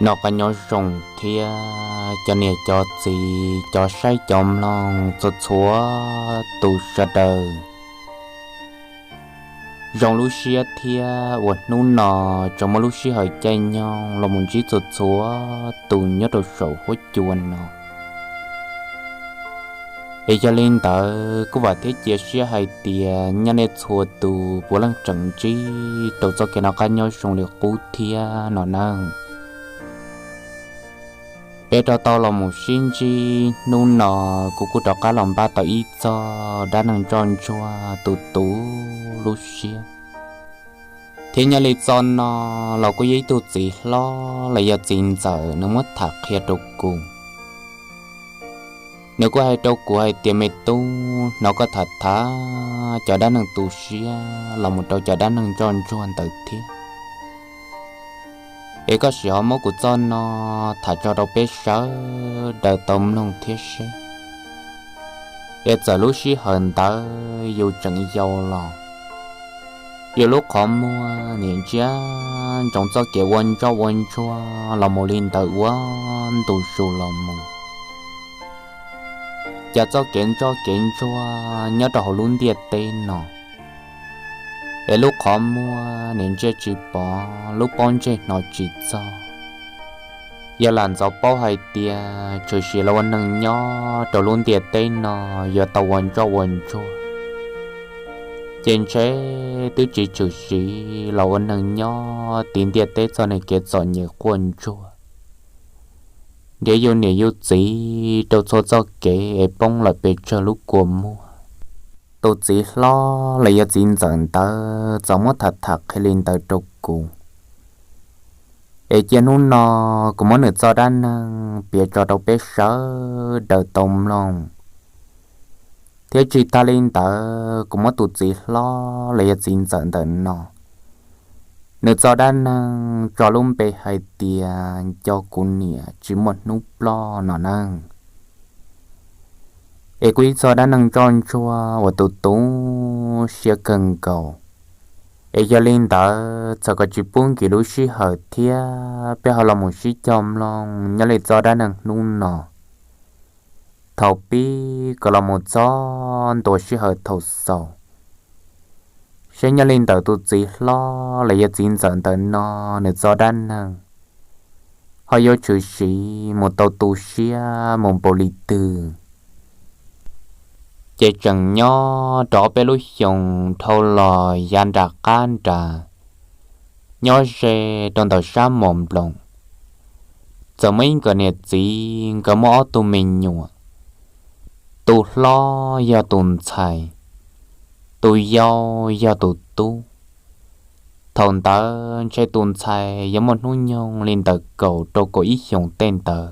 Noj qab nyob zoo thiab cov niam cov txiv cov saib cov mloog txhua txhua tus sawv daws. Zoo lub siab thiab uas hnub no tseem muaj lub sij hawm caij nyoog los mus ntsib txhua txhua tus nyob rau saum huab cua no. Es yog li ntawd kuj vam thiab cia siab hais tias nyob nej txhua tus puav leej tseem ntsib rau txoj kev noj qab nyob zoo li qub thiab no nawb. Peb rov tau los mus sib ntsib hnub no, kuv kuj rov qab los npaj tau ib txog dab neeg ntsoj ntsuag tu tu lub siab. Thiab nyob li txoj no los kuj yog ib tug txiv hlob los yog txiv ntxawm nws muab tham qhia rau kuv. Nws kuj hais rau kuv hais tias, me tub, hnov koj tham tham cov dab neeg tu siab los mus rau cov dab neeg ntsoj ntsuag ntawd thiab, es koj sim ho muab kuv txoj no tham tso rau peb sawv daws tau mloog thiab seb, es txawm lub sij hawm ntawd yus tseem yau los, yus lub qhov muag niam ntsia ntsoov txoj kev ua ntsoj ua ntsuag los mus li ntawd ua ntu zus los mus, cas txoj kev ntsoj kev ntsuag nyob rau hauv lub ntiaj teb no, es lub qhov muag niam ntsia tsis pom, lub pob ntseg hnov tsis txog. Yog lam ntxov paub hais tias tshwm sim los ua neeg nyob rau lub ntiaj teb no yuav tau ua ntsoj ua ntsuag, ces ntshe twb tsis tshwm sim los ua neeg nyob tiv ntiaj teb txoj niag kev txom nyem quaj ntsuag, nrhiav yus niam yus txiv rau txhua txoj kev es poob lawm pes tsawg lub kua muag. Tus txiv hlob los yog txiv ntxawm ntawd txawm muab tham tham qhia li ntawd rau kuv. Es cia hnub no kuv muab nws txoj dab neeg piav tso rau peb sawv daws tau mloog. Thiab tsis tas li ntawd kuv muab tus txiv hlob los yog txiv ntxawm ntawm no, nws txoj dab neeg tso lub npe hais tias nco kuv niam tsis muaj hnub ploj no nawb. Es kuj ib txoj dab neeg ntsoj ntsuag uas tu tu siab kawg nkaus. Es yog li ntawd txawm kom tsis pub nkim lub sij hawm thiab peb ho los mus sib cog mloog nyob li txoj dab neeg hnub no, thaum pib kom los mus txog ntua sij hawm thaum xaus, seb nyob li ntawm tus txiv hlob los yog txiv ntxawm ntawm no nws txoj dab neeg ho yuav tshwm sim mus tau tu siab mus npaum li twg. Ces tseem nyob rau ob peb lub xyoos dhau los yav nram qab nrad, nyob ze rau ntawm sab Mos Nploos, txawm muaj ib nkawm niam txiv nkawd muaj ob tug me nyuam. Tus hlob yog tus ntxhais, tus yau yog tus tub. Thaum ntawd ntshe tus ntxhais yuav muaj hnub nyoog li ntawm kaum rau kaum ib xyoos tej ntawd,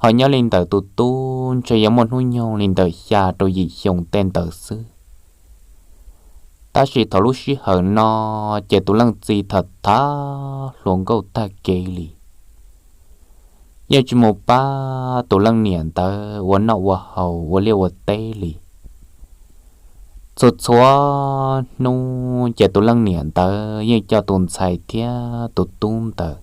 ho nyob li ntawm tus tub ntshe yuav muaj hnub nyoog li ntawm xya rau yim xyoos tej ntawd xwb. Tab sis thaum lub sij hawm no ces tus leej txiv tham tham hluas nkauj tag kev li, yeej tsis mus pab tus leej niam ntawd ua noj ua haus ua liaj ua teb li. Txhua txhua hnub ces tus leej niam ntawd yeej coj tus ntxhais thiab tus tub ntawd,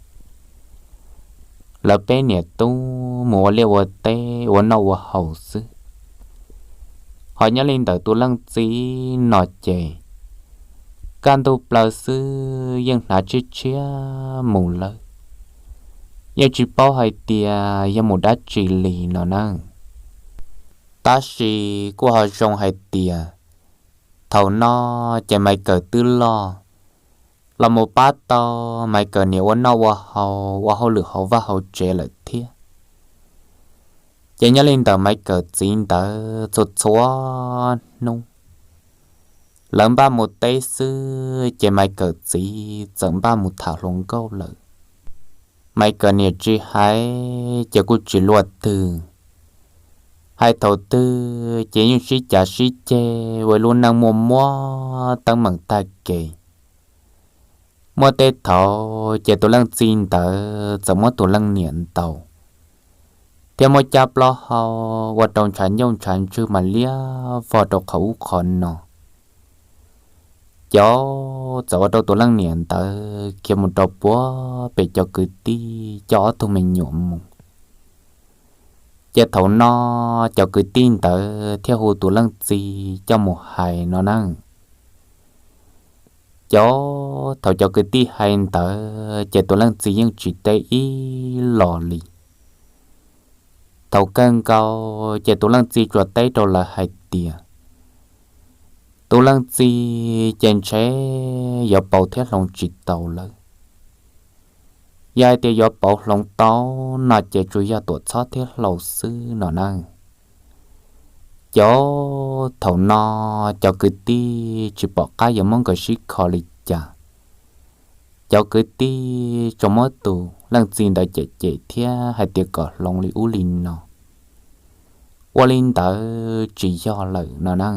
lawv peb niam tub mus ua liaj ua teb ua noj ua haus xwb. Ho nyob li ntawm tus leej txiv no ces kaj ntug plaws xwb yeej hnav tshiab tshiab mus lawm, yeej tsis paub hais tias yog mus dab tsi li no na. Tab sis kuj ho zoo hais tias thaum no ces Maiv Kawm twb loj, los mus pab tau Maiv Kawm niam ua noj ua haus ua hauj lwm hauv vaj hauv tsev lawm thiab. Ces nyob li ntawm Maiv Kawm txiv ntawd txhua txhua hnub, lawv npaj mus teb xwb ces Maiv Kawm txiv txawm npaj mus tham hluas nkauj lawm. Maiv Kawm niam tsis hais ces kuj tsis luaj twg, hais thaum twg ces yeej sib cav sib ceg ua ib lub neej muaj muab teeb meem tag kev. Muaj tej thaum ces tus leej txiv ntawd txawm muab tus leej niam ntaus, thiab muab cab plaub hau ua rau ntshav ncauj ntshav ntswg mas liab vog rau qhov ub qhov no. Ces txawm ua rau tus leej niam ntawd khiav mus rau puag pem cov kwv tij coj ob tug me nyuam mus. Ces thaum no cov kwv tij ntawd thiaj hu tus leej txiv coj mus hais no na. Ces thaum cov kwv tij hais ntawd ces tus leej txiv yeej tsis teb ib los li. Thaum kawg nkaus ces tus leej txiv tsuas teb rau lawv hais tias, tus leej txiv ces ntshe yuav pauv thiab hloov tsis tau lawm. Yog hais tias yuav pauv hloov tau no ces tsuas yog tuam txhob thiab hlau xwb no na. Ces thaum no cov kwv tij tsis pom qab yuav muab nkawd sib kho li cas. Cov kwv tij tsuas muab tus leej txiv ntawd cem cem thiab hais tias kom hloov li ub li no. Ua li ntawd tsis yog lawm no na.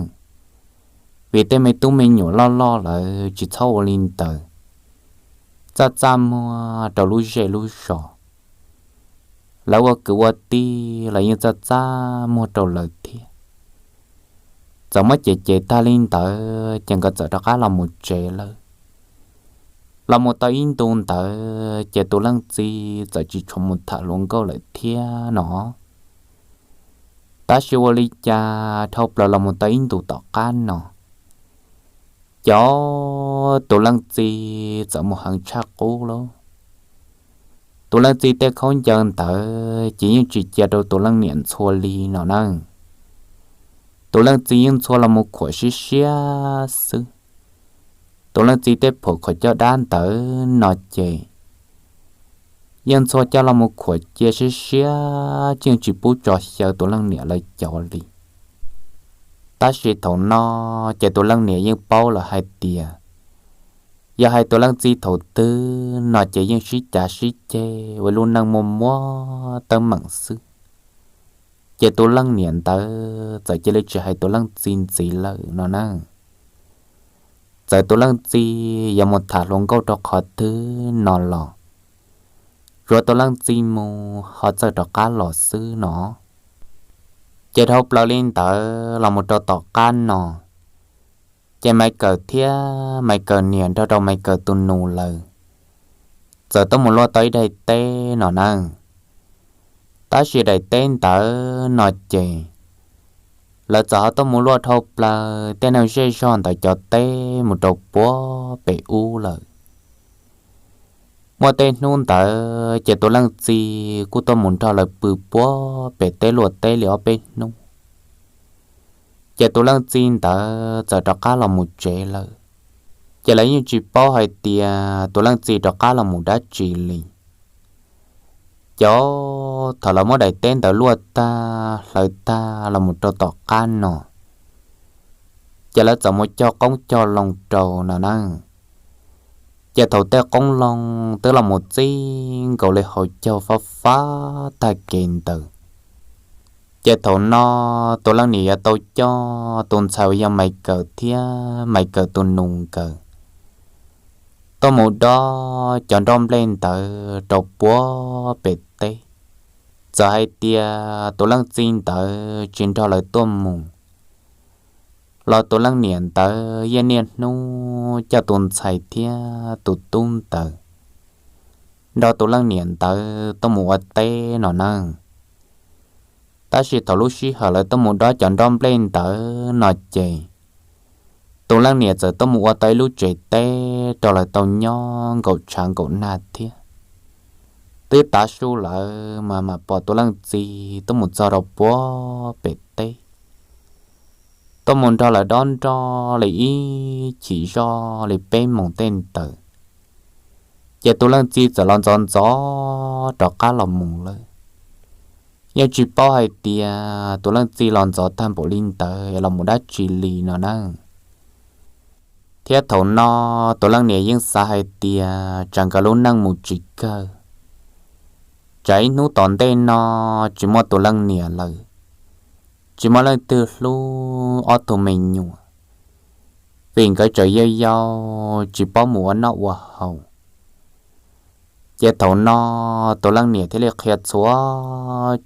Vim tej me tub me nyuam loj loj lawm tsis txhob ua li ntawd. Txaj txaj muag rau lub zej lub zos. Lawv ua kwv ua tij los yeej txaj txaj muag rau lawv thiab. Txawm muab cem cem tag li ntawd ces nkawd txawm rov qab los mus tsev lawm. Los mus tau ib ntu ntawd ces tus leej txiv txawm tsis tshua mus tham hluas nkauj lawm thiab no. Tab sis ua li cas dhau plaws los mus tau ib ntus tom qab no, ces tus leej txiv txawm mus heev tshaj qub lauj. Tus leej txiv tej khaub ncaws ntawd ces yeej tsis cia rau tus leej niam ntxhua li no na. Tus leej txiv yeej ntxhua los mus khuam siab siab xwb. Tus leej txiv tej phuam khuam caj dab ntawd no ces yeej ntxhua coj los mus khuam cia siab siab, yeej tsis pub tso xyaw tus leej niam lawv cov li. Tab sis thaum no ces tus leej niam yeej paub lawm hais tias, yog hais tus leej txiv thaum twg no ces yeej sib cav sib ceg ua lub neej muaj muab teeb meem xwb. Ces tus leej niam ntawd txawm cia li tsis hais tus leej txiv ntxiv lawm no na. Txawm tus leej txiv yuav mus tham hluas nkauj rau qhov twg no los, tsuav tus leej txiv mus ho txawj rov qab los xwb no. Ces dhau plaws li ntawd los mus rau tom qab no, ces Maiv Kawm thiab Maiv Kawm niam nrog rau Maiv Kawm tus nus lawm txawm tuaj mus luaj tau ib daim teb no na. Tab sis daim teb ntawd no ces lawv txawm ho tuaj mus luaj dhau plaws tej neeg zej zog ntawd cov teb mus rau puag pem ub lawm. Muaj tej hnub ntawd ces tus leej txiv kuj tuaj mus nrog lawv pw puag pem teb luaj teb li ob peb hnub. Ces tus leej txiv ntawd txawm rov qab los mus tsev lawm. Ces lawv yeej tsis paub hais tias tus leej txiv rov qab los mus dab tsi li. Ces thaum lawv muab daim teb ntawd luaj tag hlawv tag los mus rau tom qab no, ces lawv txawm mus cog qoob cog loo rau no na. Ces thaum tej qoob loo twb los mus txij nkaus li hauv caug fab fab tag kev ntawd, ces thaum no tus leej niam yuav tau coj tus ntxhais uas yog Maiv Kawm thiab Maiv Kawm tus nus nkawd tuaj mus dob cov nroj nplej ntawd rau puag pem teb. Txawm hais tias tus leej txiv ntawd tsis nrog lawv tuaj mus los tus leej niam ntawd yeej niaj hnub coj tus ntxhais thiab tus tub ntawd nrog tus leej niam ntawd tuaj mus ua teb no na. Tab sis thaum lub sij hawm lawv tuaj mus dob cov nroj nplej ntawd no ces tus leej niam txawm tuaj mus ua tau ib lub tsev teb rau lawv tau nyob nkaum tshav nkaum nag thiab. Twb tav su lawm mas mam pom tus leej txiv tuaj mus txog rau puag pem teb, tuaj mus nrog lawv dob nroj li ib chim zoj li peb moos tej ntawd, ces tus leej txiv txawm los ntxov ntxov rov qab los mus lawm. Yeej tsis paub hais tias tus leej txiv los ntxov tag npaum li ntawd es los mus dab tsi li no na. Thiab thaum no tus leej niam yeej xav hais tias tsam nkawd lub neej mus tsis kawg, tsam ib hnub tom ntej no tsis muaj tus leej niam lawm, tsis muaj leej twg hlub ob tug me nyuam, vim nkawd tseem yau yau tsis paub mus ua noj ua haus. Ces thaum no tus leej niam thiaj li qhia txhua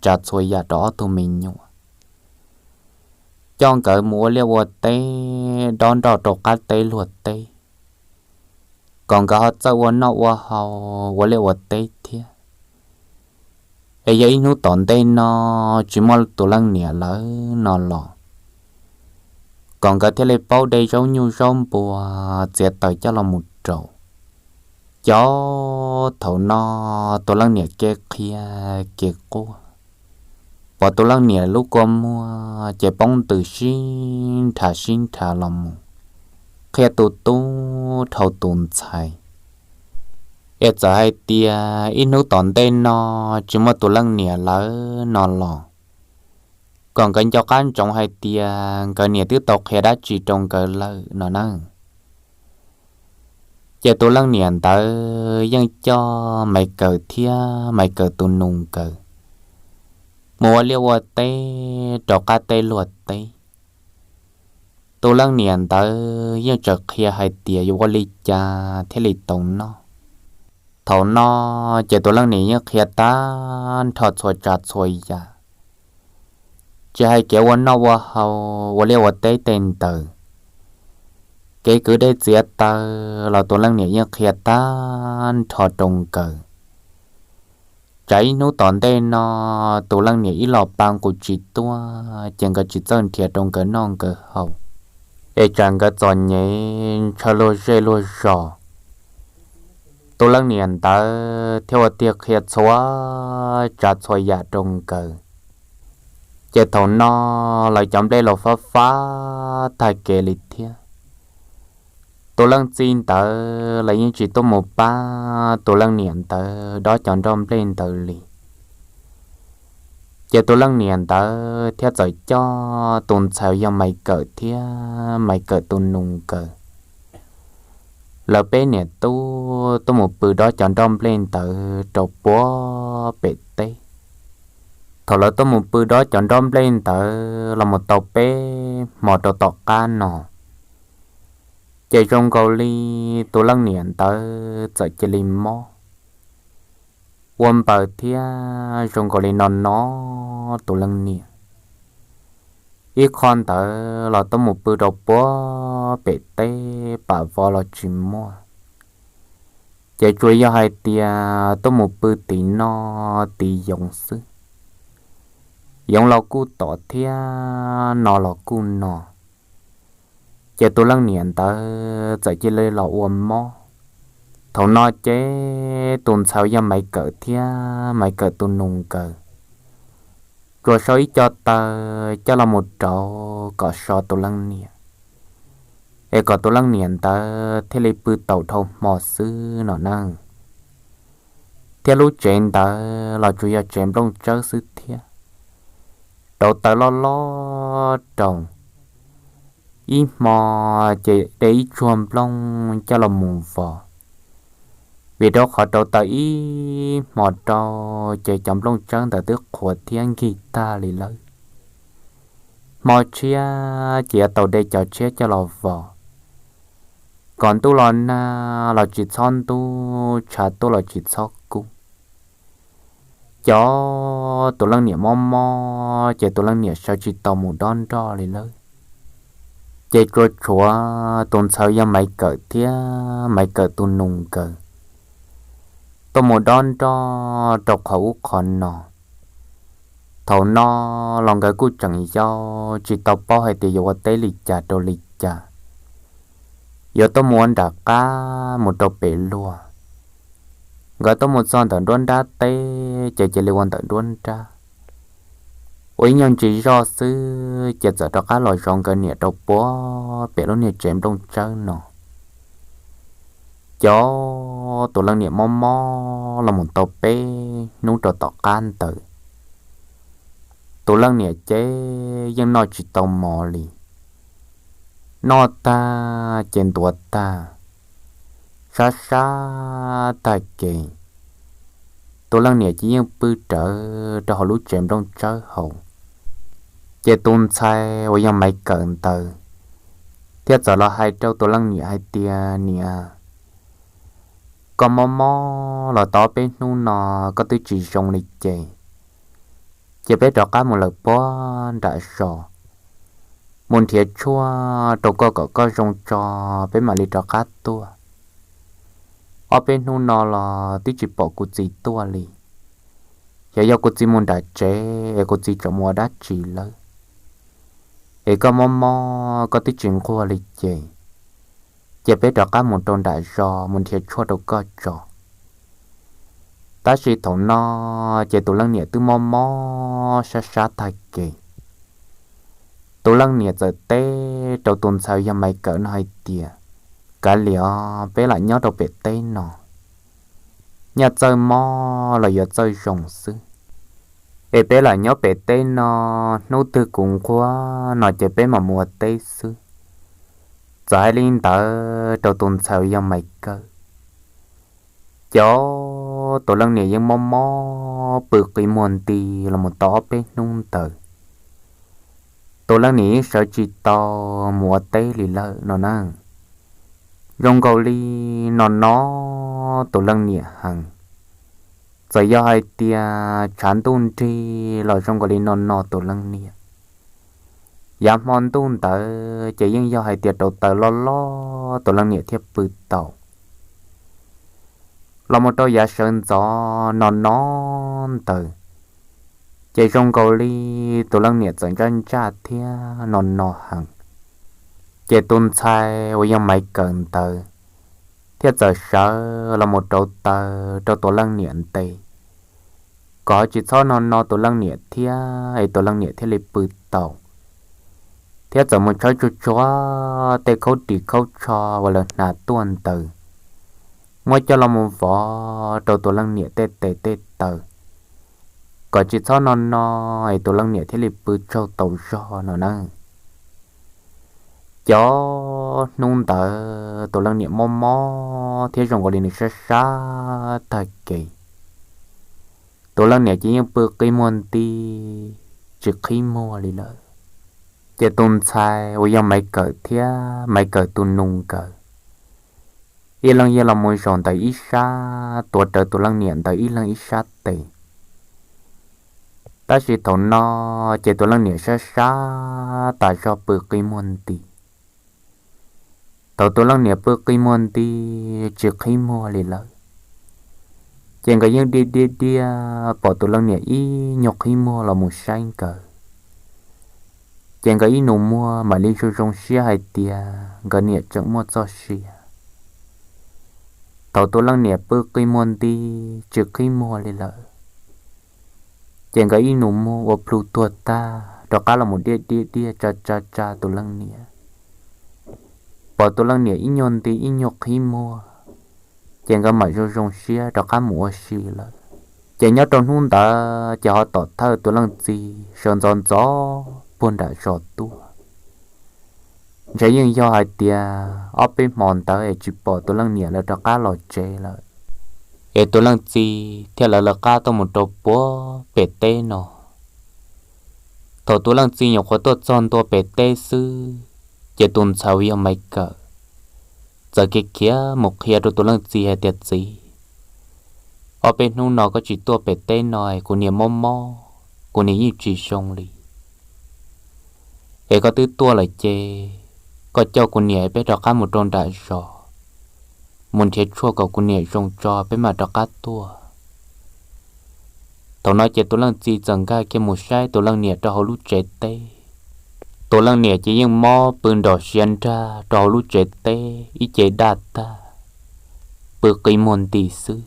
tsav txhua yam rau ob tug me nyuam, coj nkawd mus ua liaj ua teb, dob nroj rau qab teb luag teb, kom nkawd ho txawj ua noj ua haus ua liaj ua teb thiab. Es yog ib hnub tom ntej no tsis muaj tus leej niam lawm no los, kom nkawd thiaj li paub de zaub nyuj zaub npua txiav taws coj los mus rau. Cov thaum no tus leej niam kev qhia kev quaj, pom tus leej niam lub kua muag ces poob ntws sib nrhav sib nrhav los mus, qhia tus tub dhau tus ntxhais. Es txawm hais tias ib hnub tom ntej no tsis muaj tus leej niam lawm no los, kom nkawd nco qab ntsoov hais tias nkawd niam twb tau qhia dab tsi rau nkawd lawm no na. Ces tus leej niam ntawd yeej coj Maiv Kawm thiab Maiv Kawm tus nus nkawd mus ua liaj ua teb rau qab teb luag teb. Tus leej niam ntawd yeej tseem qhia hais tias yuav ua li cas thiaj li tau noj. Thaum no ces tus leej niam yeej qhia tag nrho txhua tsav txhua yam, tsis hais kev ua noj ua haus ua liaj ua teb tej ntawd, kev kwv dej txiav taws los tus leej niam yeej qhia tag nrho rau nkawd. Tsam ib hnub tom ntej no tus leej niam ib los pa nqus tsis tuaj ces nkawd tsis txawj nrhiav rau nkawd noj nkawd haus, es tsam nkawd txom nyem ntshaw luag zej luag zos. Tus leej niam ntawd thiaj ua tiag qhia txhua tsav txhua yam rau nkawd. Ces thaum no lawv cov nplej los fab fab tag kev li thiab. Tus leej txiv ntawd los yeej tsis tuaj mus pab tus leej niam ntawd dob cov nroj nplej ntawd li. Ces tus leej niam ntawd thiaj txawm coj tus ntxhais yog Maiv Kawm thiab Maiv Kawm tus nus nkawd, lawv peb niam tub tuaj mus pw dob cov nroj nplej ntawd rau puag pem teb. Thaum lawv tuaj mus pw dob cov nroj nplej ntawd los mus tau peb hmo rau tom qab no, ces zoo nkaus li tus leej niam ntawd txawm cia li mob, ua npaws thiab zoo nkaus li no no tus leej niam. Ib qho ntawd los tuaj mus pw rau puag pem teb pam vov los tsis muaj, ces tsuas yog hais tias tuaj mus pw tiv no tiv yoov xwb. Yoov los kuj tom thiab no los kuj no, ces tus leej niam ntawd txawm cia li los ua mob. Thaum no ces tus ntxhais yog Maiv Kawm thiab Maiv Kawm tus nus nkawd tsuas sau ib co taw coj los mus rauv kom so tus leej niam, es kom tus leej niam ntawd thiaj li pw tau dhau hmo xwb no na. Thiab lub tsev ntawd los tsuas yog tsev nplooj tsawb xwb thiab, rauv taws loj loj rau. Ib hmo ces de ib tsuag nplooj coj los mus vov, vim rau qhov rauv taws ib hmo rau ces cov nplooj tsawb ntawd twb qhuav thiab nkig tag li lawm. Hmo tshiab ces yuav tau de cov tshiab coj los vov, kom ntuj los nag los tsis txhob ntub, tshav tuaj los tsis txhob kub. Cov tus leej niam mob mob ces tus leej niam sawv tsis tau mus dob nroj li lawm. Ces tsuas tshuav tus ntxhais yog Maiv Kawm thiab Maiv Kawm tus nus nkawd tuaj mus dob nroj rau qhov ub qhov no. Thaum no los nkawd kuj tseem yau tsis tau paub hais tias yuav ua teb li cas rau li cas, yuav tuaj mus ua nram qab mus rau pem luag. Nkawd tuaj mus txog ntawm nruab nrab teb ces cia li ua ntawm nruab nrab, ua ib nyuag ntsis zoj xwb ces txawm rov qab los zov nkawd niam rau puag pem lub niag tsev nplooj tsawb no. Cov tus leej niam mob mob los mus tau peb hnub rau tom qab ntawd, tus leej niam ces yeej noj tsis tau mov li. Noj tag ces ntuav tag, sab sab tag kev, tus leej niam ces yeej pw rawv rau hauv lub tsev nplooj tsawb hauv. Ces tus ntxhais uas yog Maiv Kawm ntawd thiaj txawm los hais rau tus leej niam hais tias, Niam, koj mob mob los tau peb hnub no koj twb tsis zoo li ces, ces peb rov qab mus lawm puag nram zos, mus nrhiav tshuaj rau koj kom koj zoo tso, peb mam li rov qab tuaj. Ob peb hnub no los twb tsis pom kuv txiv tuaj li. Xyov yog kuv txiv mus nram tsev es kuv txiv tseem mus ua dab tsi lawm. Es koj mob mob koj twb tsis nquag li ces, ces peb rov qab mus rau nram zos mus nrhiav tshuaj rau koj tso. Tab sis thaum no ces tus leej niam twb mob mob sab sab tag kev. Tus leej niam txawm teb rau tus ntxhais yog Maiv Kawm no hais tias, kav liam, peb lam nyob rau pem teb no, nyaj txawj mob los yuav txawj zoo xwb. Es peb lam nyob pem teb no, hnub twg kuv nquag no ces peb mam mus ua teb xwb. Txawm hais li ntawd rau tus ntxhais yog Maiv Kawm, ces tus leej niam yeej mob mob pw qi muag nti los mus tau ob peb hnub ntawd. Tus leej niam yeej sawv tsis tau mus ua teb li lawm no na. Zoo nkaus li no no tus leej niam heev. Txawm yog hais tias tshav ntuj nrig los zoo nkaus li no no tus leej niam. Yav hmo ntuj ntawd ces yeej yog hais tias rau taws loj loj tus leej niam thiaj pw tau. Los mus rau yav sawv ntxov no no ntawd, ces zoo nkaus li tus leej niam txawm ntsaj ntsaj thiab no no heev. Ces tus ntxhais uas yog Maiv Kawm ntawd thiaj txawm sawv los mus rauv taws rau tus leej niam nte, kom ho tsis txhob no no tus leej niam thiab es tus leej niam thiaj li pw tau. Thiab txawm mus tshawb tsuag tsuag tej khaub ris khaub tsho uas lawv hnav tuaj ntawd, muab coj los mus vov rau tus leej niam tej tes tej taw, kom tsis txhob no no es tus leej niam thiaj li pw tsaug tau zog no na. Cov hnub ntawd tus leej niam mob mob thiab zoo nkaus li nws sab sab tag kev. Tus leej niam ces yeej pw qi muag nti, tsis qhib muag li lawm. Ces tus ntxhais uas yog Maiv Kawm thiab Maiv Kawm tus nus nkawd, ib leeg yeej los mus zaum ntawm ib sab tuav rawv tus leej niam ntawd ib leeg ib sab tes. Tab sis thaum no ces tus leej niam sab sab tas zog pw qi muag nti. Thaum tus leej niam pw qi muag nti tsis qhib muag li lawm, ces nkawd yeej diaj diaj diaj pom tus leej niam ib nyuag qhib muag los mus saib nkawd. Ces nkawd ib nus muag mam li zoo zoo siab hais tias nkawd niam tseem muaj txoj sia. Thaum tus leej niam pw qi muag nti tsis qhib muag li lawm, ces nkawd ib nus muag ua plhu tuag tag rov qab los mus diaj diaj diaj tsa tsa tsa tus leej niam. Pom tus leej niam ib nyuag nti ib nyuag qhib muag, ces nkawd mam zoo zoo siab rov qab mus ua si lawm. Ces nyob rau hnub ntawd ces ho tom thawj tus leej txiv sawv ntxov ntxov puag nram zos tuaj. Ntshe yeej yog hais tias ob peb hmo ntawd es tsis pom tus leej niam lawv rov qab los tsev lawm, es tus leej txiv thiaj lawv lawv qab tuaj mus rau puag pem teb no. Thaum tus leej txiv nyuam qhuav tuaj txog ntua pem teb xwb, ces tus ntxhais uas yog Maiv Kawm txawm khiav khiav mus qhia rau tus leej txiv hais tias, txiv, ob peb hnub no koj tsis tuaj pem teb no es kuv niam mob mob, kuv niam yeej tsis zoo li. Es koj twb tuaj lawm ces koj coj kuv niam peb rov qab mus rau nram zos, mus nrhiav tshuaj kom kuv niam zoo tso peb mam rov qab tuaj. Thaum no ces tus leej txiv txawm nkag kiag mus saib tus leej niam rau hauv lub tsev teb. Tus leej niam ces yeej mob pw nrom siav nrag rau hauv lub tsev teb ib ce daj tag, pw qi muag nti xwb.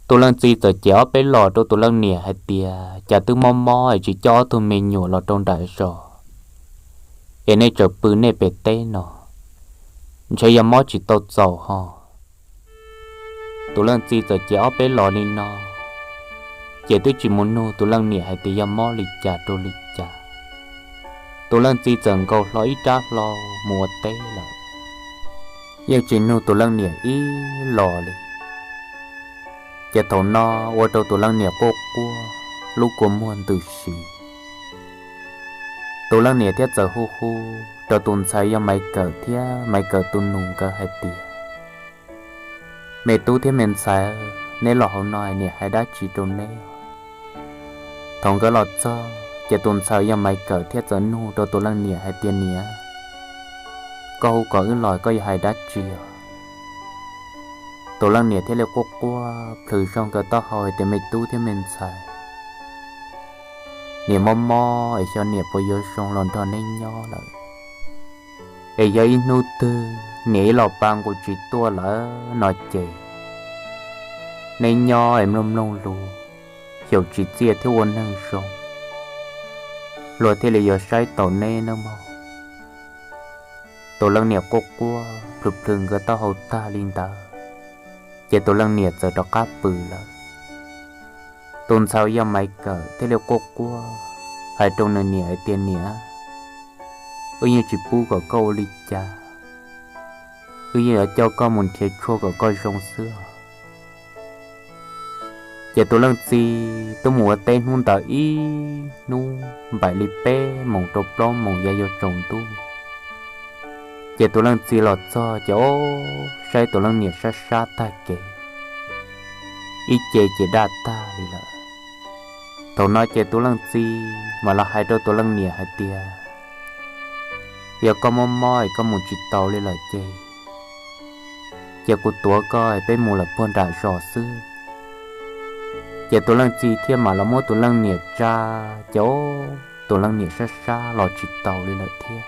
Tus leej txiv txawm cem ob peb los rau tus leej niam hais tias, cas twb mob mob es tsis coj ob tug me nyuam los rau nram zos, es nej tseem pw nej pem teb no, ntshe yog mob tsis tau txaus ho. Tus leej txiv txawm cem ob peb los li no, ces twb tsis mus nug tus leej niam hais tias yog mob li cas rau li cas. Tus leej txiv txawm nkaus hlo ib rab hlau mus ua teb lawm, yeej tsis nug tus leej niam ib los li. Ces thaum no ua rau tus leej niam quaj quaj lub kua muag ntws si. Tus leej niam thiaj txawm hu hu rau tus ntxhais yog Maiv Kawm thiab Maiv Kawm tus nus nkawd hais tias, me tub thiab me ntxhais, neb los hauv no niam hais dab tsi rau neb? Thaum nkawd los txog ces tus ntxhais yog Maiv Kawm thiaj txawm nug rau tus leej niam hais tias, niam, koj hu kom wb los koj yog hais dab tsi os? Tus leej niam thiaj li quaj quaj plhws zog nkawd taub hau hais tias, Me tub thiab me ntxhais, niam mob mob es xyov niam puas yuav zoo los nrog neb nyob lawm, es yog ib hnub twg niam ib los pa nqus tsis tuaj lawm no ces neb nyob es mloog mloog lus, xyaum tsis txiaj thiab ua neeg zoo, luag thiaj li yuav saib taus neb nawb mog. Tus leej niam quaj quaj plhws plhws nkawd taub hau tag li ntawd, ces tus leej niam txawm rov qab pw lawm. Tus ntxhais uas yog Maiv Kawm thiaj li quaj quaj hais rau nws niam hais tias, Niam, wb yeej tsis pub kom koj ua li cas, wb yeej yuav coj koj mus nrhiav tshuaj kom koj zoo xwb os. Ces tus leej txiv twb mus ua teb hnub ntawd ib hnub npaim li peb moos rau plaub moos yav yuav tsaus ntuj. Ces tus leej txiv los txog ces ob, saib tus leej niam sab sab tag kev, ib ce ces daj tag li lawm. Thaum no ces tus leej txiv mam los hais rau tus leej niam hais tias, Yog koj mob mob es koj mus tsis taus li lawm ces, ces kuv tuav koj es peb mus lawm puag nram zos xwb. Ces tus leej txiv thiaj mam los muab tus leej niam tsa, ces ob, tus leej niam sab sab los tsis taus li lawm thiab.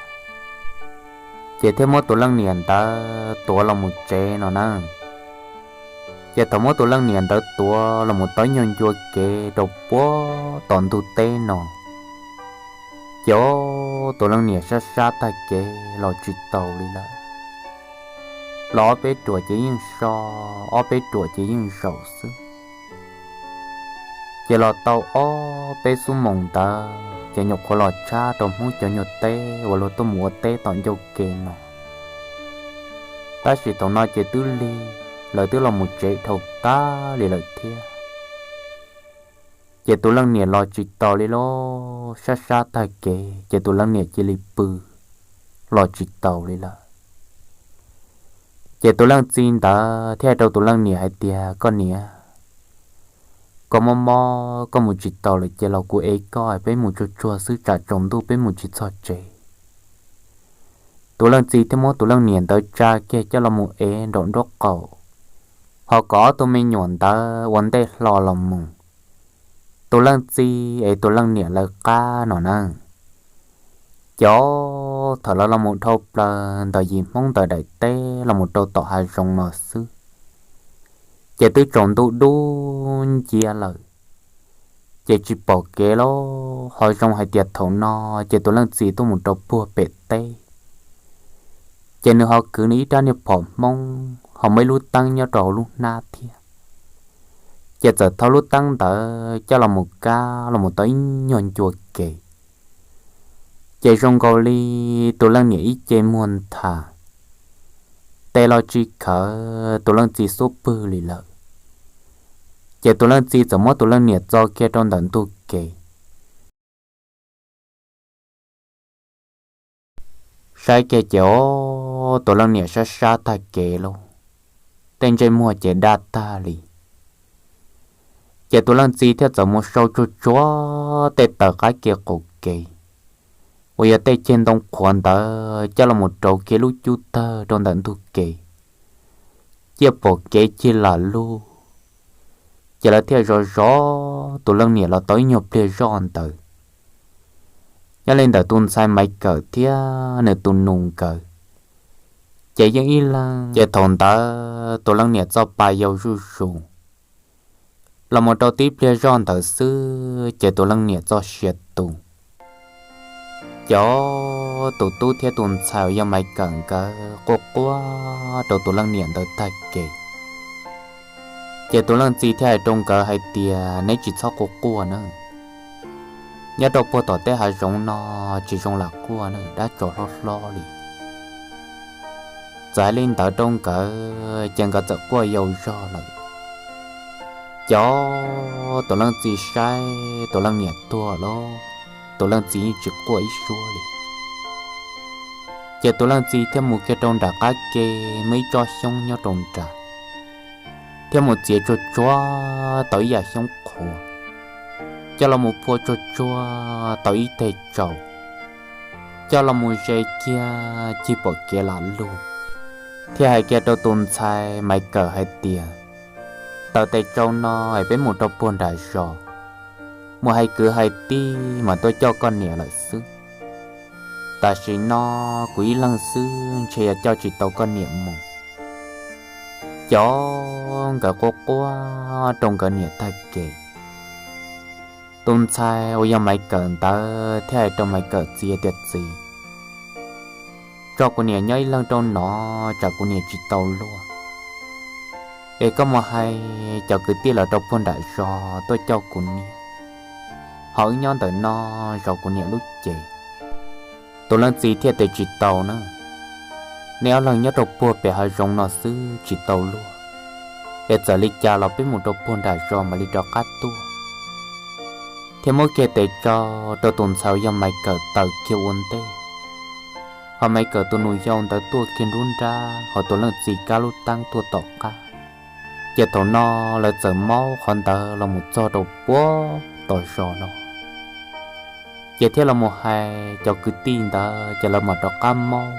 Ces thiaj muab tus leej niam ntawd tuav los mus tsev no na. Ces thaum muab tus leej niam ntawd tuav los mus tau ib nyuag ncua kev rau puag tom ntug teb no, ces ob, tus leej niam sab sab tag kev los tsis taus li lawm. Los ob peb ruam ces yeej so, ob peb ruam ces yeej zaum xwb. Ces los tau ob peb xuab moos ntawd ces nyuam qhuav los tshab rau Hmoob cov nyuag teb uas luag tuaj mus ua teb tom ncauj ke no. Tab sis thaum no ces twb lig, lawv twb los mus tsev dhau tag li lawm thiab. Ces tus leej niam los tsis taus li lauj, sab sab tag kev ces tus leej niam cia li pw los tsis taus li lawm. Ces tus leej txiv ntawd thiaj hais rau tus leej niam hais tias, Koj niam, koj mob mob koj mus tsis taus lawm ces los kuv ev koj peb mus tsuag tsuag xwb tsam tsaus ntuj peb mus tsis txog tsev. Tus leej txiv thiaj muab tus leej niam ntawd tsa kiag coj los mus ev nraum nraub qaum, ho kom ob tug me nyuam ntawd ua ntej hlo los mus. Tus leej txiv es tus leej niam lawv qab no na. Ces thaum lawv los mus dhau plaws ntawm yim Hmoob ntawm daim teb los mus rau tom hav zoov no xwb, ces twb tsaus ntuj dub nciab lawm, ces tsis pom kev lauj. Ho zoo hais tias thaum no ces tus leej txiv tuaj mus rau puag pem teb, ces nws ho kwv nws ib rab niag phom Hmoob ho muaj ib lub teeb nyob rau hauv lub hnab thiab. Ces txawm thau lub teeb ntawd coj los mus kab los mus tau ib nyuag ncua kev, ces zoo nkaus li tus leej niam ib ce muag nthav, tes los tsis khawv, tus leej txiv xub pwg li lawm. Ces tus leej txiv txawm muab tus leej niam txo kiag rau ntawm ntug kev. Saib kiag ces ob, tus leej niam sab sab tag kev lauj, tej ntsej muag ces daj tag li. Ces tus leej txiv thiaj txawm mus sau tsuag tsuag tej taws qab ke qaum kev uas yog tej ceg ntoo qhuav ntawd coj los mus rauv kiag lub cub tawg rau ntawm ntug kev, ciaj pom kev cig lam lug. Ces lawv thiaj zov zov tus leej niam los tau ib nyuag pliag zoj ntawd. Nyob li ntawm tus ntxhais Maiv Kawm thiab nws tus nus nkawd, ces yeej ib leeg. Ces thaum ntawd tus leej niam txoj pa yau zuj zus, los mus rau tib pliag zoj ntawd xwb ces tus leej niam txoj sia tu. Ces tus tub thiab tus ntxhais uas yog Maiv Kawm nkawd quaj quaj rau tus leej niam ntawd tag kev. Ces tus leej txiv thiaj hais rau nkawd hais tias, Neb tsis txhob quaj quaj na. Nyob rau puag tom tej hav zoov no tsis zoo lam quaj na, dab tsov hlob hlob li. Txawm hais li ntawd rau nkawd ces nkawd txawm quaj yau zog lawm. Ces tus leej txiv saib tus leej niam tuag lawm, tus leej txiv yeej tsis quaj ib suab li. Ces tus leej txiv thiaj mus kiag rau nram qab ke, muaj ib tsob xyoob nyob rau nram, thiaj mus txiav tsuag tsuag tau ib yam xyoob qhuav, coj los mus phua tsuag tsuag tau ib teg tsau, coj los mus ze kiag cig pom kev lam lug. thiaj hais kiag rau tus ntxhais Maiv Kawm hais tias, taws tes tsau no es peb mus rau puag nram zos, mus hais kwv hais tij mas tuaj coj koj niam lawm xwb. Tam sim no kuv ib leeg xwb ntshe yuav coj tsis tau koj niam mus. Cov nkawd quaj quaj rau nkawd niam tag kev. Tus ntxhais uas yog Maiv Kawm ntawd thiaj hais rau Maiv Kawm txiv tias, txiv, tso kuv niam nyob ib leeg rau no, tsam kuv niam tsis tau luag, es koj mus hais cov kwv tij lawv rau puag nram zos tuaj coj kuv niam, ho wb nyob ntawm no zov kuv niam lub cev. Tus leej txiv thiaj tias, tsis tau na, neb ob leeg nyob rau puag pem hav zoov no xwb tsis tau luag, es txawm li cas los peb mus rau puag nram zos mam li rov qab tuaj. Thiaj muab kiag tes tsau rau tus ntxhais yog Maiv Kawm taws kiag ua ntej, ho Maiv Kawm tus nus yau ntawd tuaj kiag nruab nrab ho tus leej txiv kab lub teeb tuaj tom qab. Ces thaum no lawv txawm maub qhov ntawd los mus txog rau puag tom zos no, ces thiaj los mus hais cov kwv tij ntawd ces lawv mam rov qab maub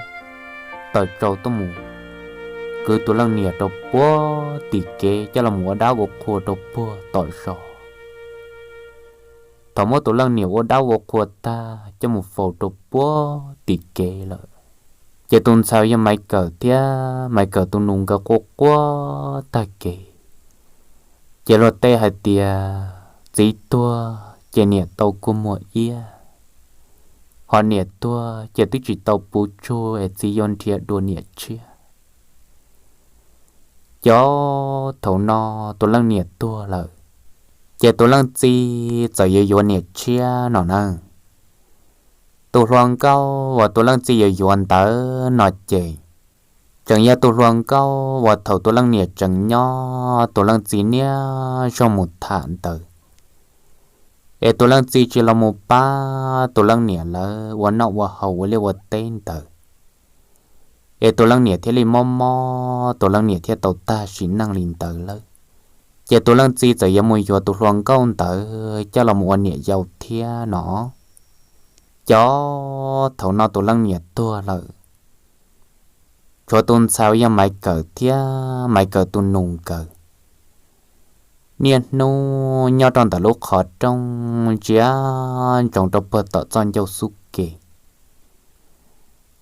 taws tsau tuaj mus kwv tus leej niam rau puag tim kev coj los ua dab ua qhua rau puag tom zos. Thaum muab tus leej niam ua dab ua qhua tag coj mus faus rau puag tim kev lawm, ces tus ntxhais yog Maiv Kawm thiab Maiv Kawm tus nus nkawd quaj quaj tag kev. Ces luag tej hais tias, txiv tuag ces niam tau kua muag iab, ho niam tuag ces twb tsis tau puv tsug es txiv yuav nrhiav dua niam tshiab. Cov thaum no tus leej niam tuag lawm, ces tus leej txiv txawm yuav yuav niam tshiab no na. Tus hluas nkauj uas tus leej txiv yuav yuav ntawd no ces tseem yog tus hluas nkauj uas thaum tus leej niam tseem nyob tus leej txiv niaj zaus mus tham ntawd, es tus leej txiv tsis los mus pab tus leej niam lawv ua noj ua haus ua liaj ua teb ntawd, es tus leej niam thiaj li mob mob tus leej niam thiaj tau tag sim neej li ntawd lawm. Ces tus leej txiv txawm yuav mus yuav tus hluas nkauj ntawd coj los mus ua niam yau thiab no. Cov thaum no tus leej niam tuag lawm, tshuav tus ntxhais uas yog Maiv Kawm thiab Maiv Kawm tus nus nkawd niaj hnub nyob rau ntawm lub qhov rooj ntsia ntsoov rau puag tom txoj ncauj xub ke.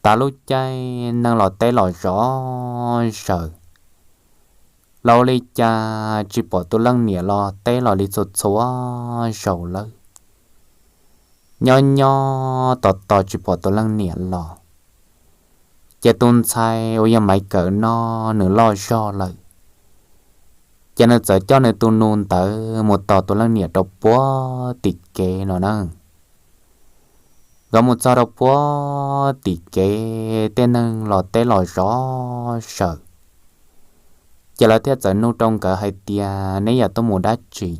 Tav lub caij neeg los teb los zov zaws, los ua li cas tsis pom tus leej niam los teb los li txhua txhua zaus lawm. Nyob nyob tos tos tsis pom tus leej niam los, ces tus ntxhais uas yog Maiv Kawm no nws loj zog lawm, ces nws txawm coj nws tus nus ntawd mus tos tus leej niam rau puag tim kev no na. Nkawd mus txog rau puag tim kev tej neeg los teb los zov zaws, ces lawv thiaj txawm nug rau nkawd hais tias, neb yog tuaj mus dab tsi?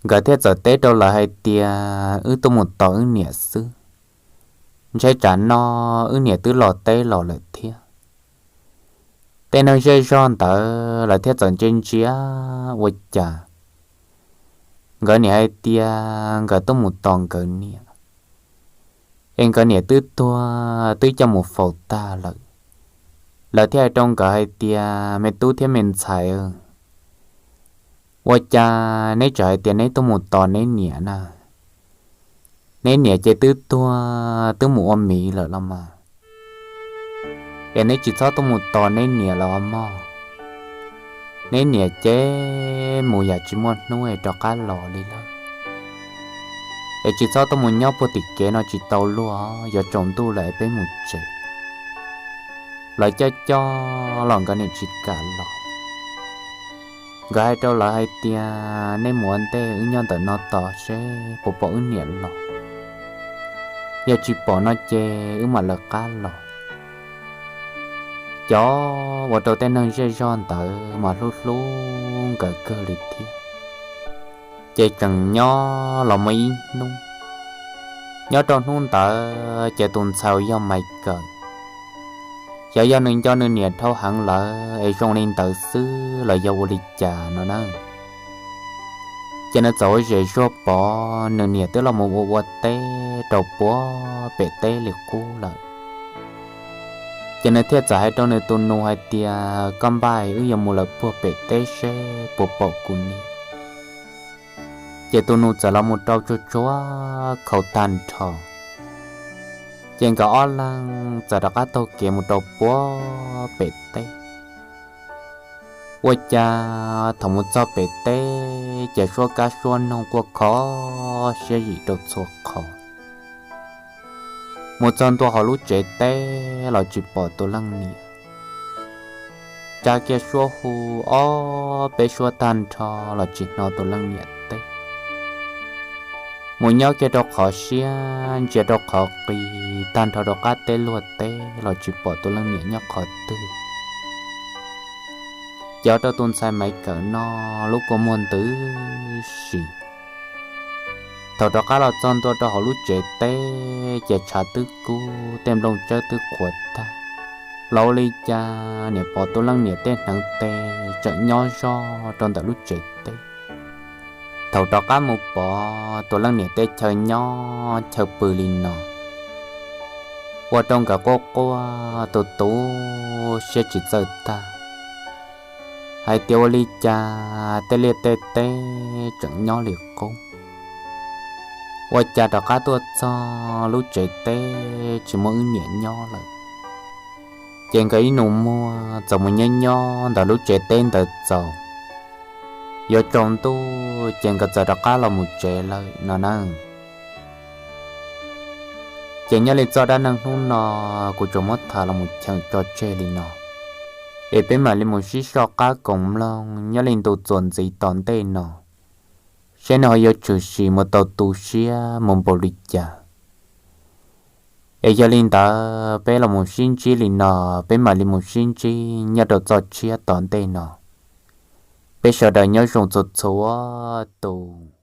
Nkawd thiaj txawm teb rau lawv hais tias, wb tuaj mus tos wb niam xwb, ntshe tsam no wb niam twb los teb los lawm thiab. Tej neeg zej zog ntawd lawv thiaj txawm ntsia ntsia ua cas nkawd niam hais tias nkawd tuaj mus tos nkawd niam, es nkawd niam twb tuag twb coj mus faus tag lawm. Lawv thiaj hais rau nkawd hais tias, me tub thiab me ntxhais, ua cas neb tseem hais tias neb tuaj mus tos neb niam na? Neb niam ces twb tuag twb mus ua miv lawm los mas, es neb tsis txhob tuaj mus tos neb niam lawm os mog. Neb niam ces mus yam tsis muaj hnub es rov qab los li lawm, es tsis txhob tuaj mus nyob puag tim kev no tsis tau luag, yuav tsaus ntuj lawm es peb mus tsev. Lawv coj coj los nkawd niam tsis kam los. Nkawd hais rau lawv hais tias, nej mus ua ntej wb nyob ntawm no tos seb puas pom wb niam los, yog tsis pom no ces wb mam lawv qab los. Cov ua rau tej neeg zej zog ntawd mas hlub hlub nkawd kawg li thiab. Ces tseem nyob los muaj ib hnub, nyob rau hnub ntawd ces tus ntxhais yog Maiv Kawm, xyov yog nws nco nws niam dhau heev lawm es zoo li ntawd xwb los yog ua li cas no na, ces nws txawm ua zem zuag pom nws niam twb los mus ua ua teb rau puag pem teb li qub lawm. Ces nws thiaj txawm hais rau nws tus nus hais tias, Koj npawg, wb yuav mus lawm puag pem teb seb puas pom kuv niam. Ces tus nus txawm los mus rau tsuag tsuag khaus tag nrho, ces nkawd ob leeg txawm rov qab taug kev mus rau puag pem teb. Ua cas thaum mus txog pem teb ces suab kab suab noog quaj kho siab zim rau txhua qhov. Mus txog ntua hauv lub tsev teb los tsis pom tus leej niam. Tsa kiag suab hu ob peb suab tag nrho los tsis hnov tus leej niam teb. Mus nyob kiag rau qhov siab ntsia rau qhov qis tag nrho rau qab teb luag teb los tsis pom tus leej niam nyob qhov twg. Ces ua rau tus ntxhais Maiv Kawm no lub kua muag ntws si. Thaum rov qab los txog ntua rau hauv lub tsev teb ces tshav twb kub, tej nplooj tsawb twb qhuav tag, los ua li cas niam pom tus leej niam tej hneev tes tseem nyob zoj rau ntawm lub tsev teb. Thaum rov qab mus pom tus leej niam tej chaw nyob chaw pw li no, ua rau nkawd quaj quaj tu tu siab tsis txawj tag, hais tias ua li cas tej liaj tej teb tseem nyob li qub, ua cas rov qab tuaj txog lub tsev teb tsis muaj wb niam nyob lawm. Ces nkawd ib nus muag txawm mus nyob nyob ntawm lub tsev teb ntawd txaus, yuav tsaus ntuj ces nkawd txawm rov qab los mus tsev lawm no na. Ces nyob li txoj dab neeg hnub no kuv tsuas muab tham los mus cheem tso tseg li no, es peb mam li mus sib soj qab koom mloog nyob li ntu txuas ntxiv tom ntej no, saib nws ho yuav tshwm sim mus tau tu siab mus npaum li cas. Es yog li ntawd peb los mus sib ntsib li no, peb mam li mus sib ntsib nyob rau txoj tshiab tom ntej no. Peb sawv daws nyob zoo txhua txhua tus.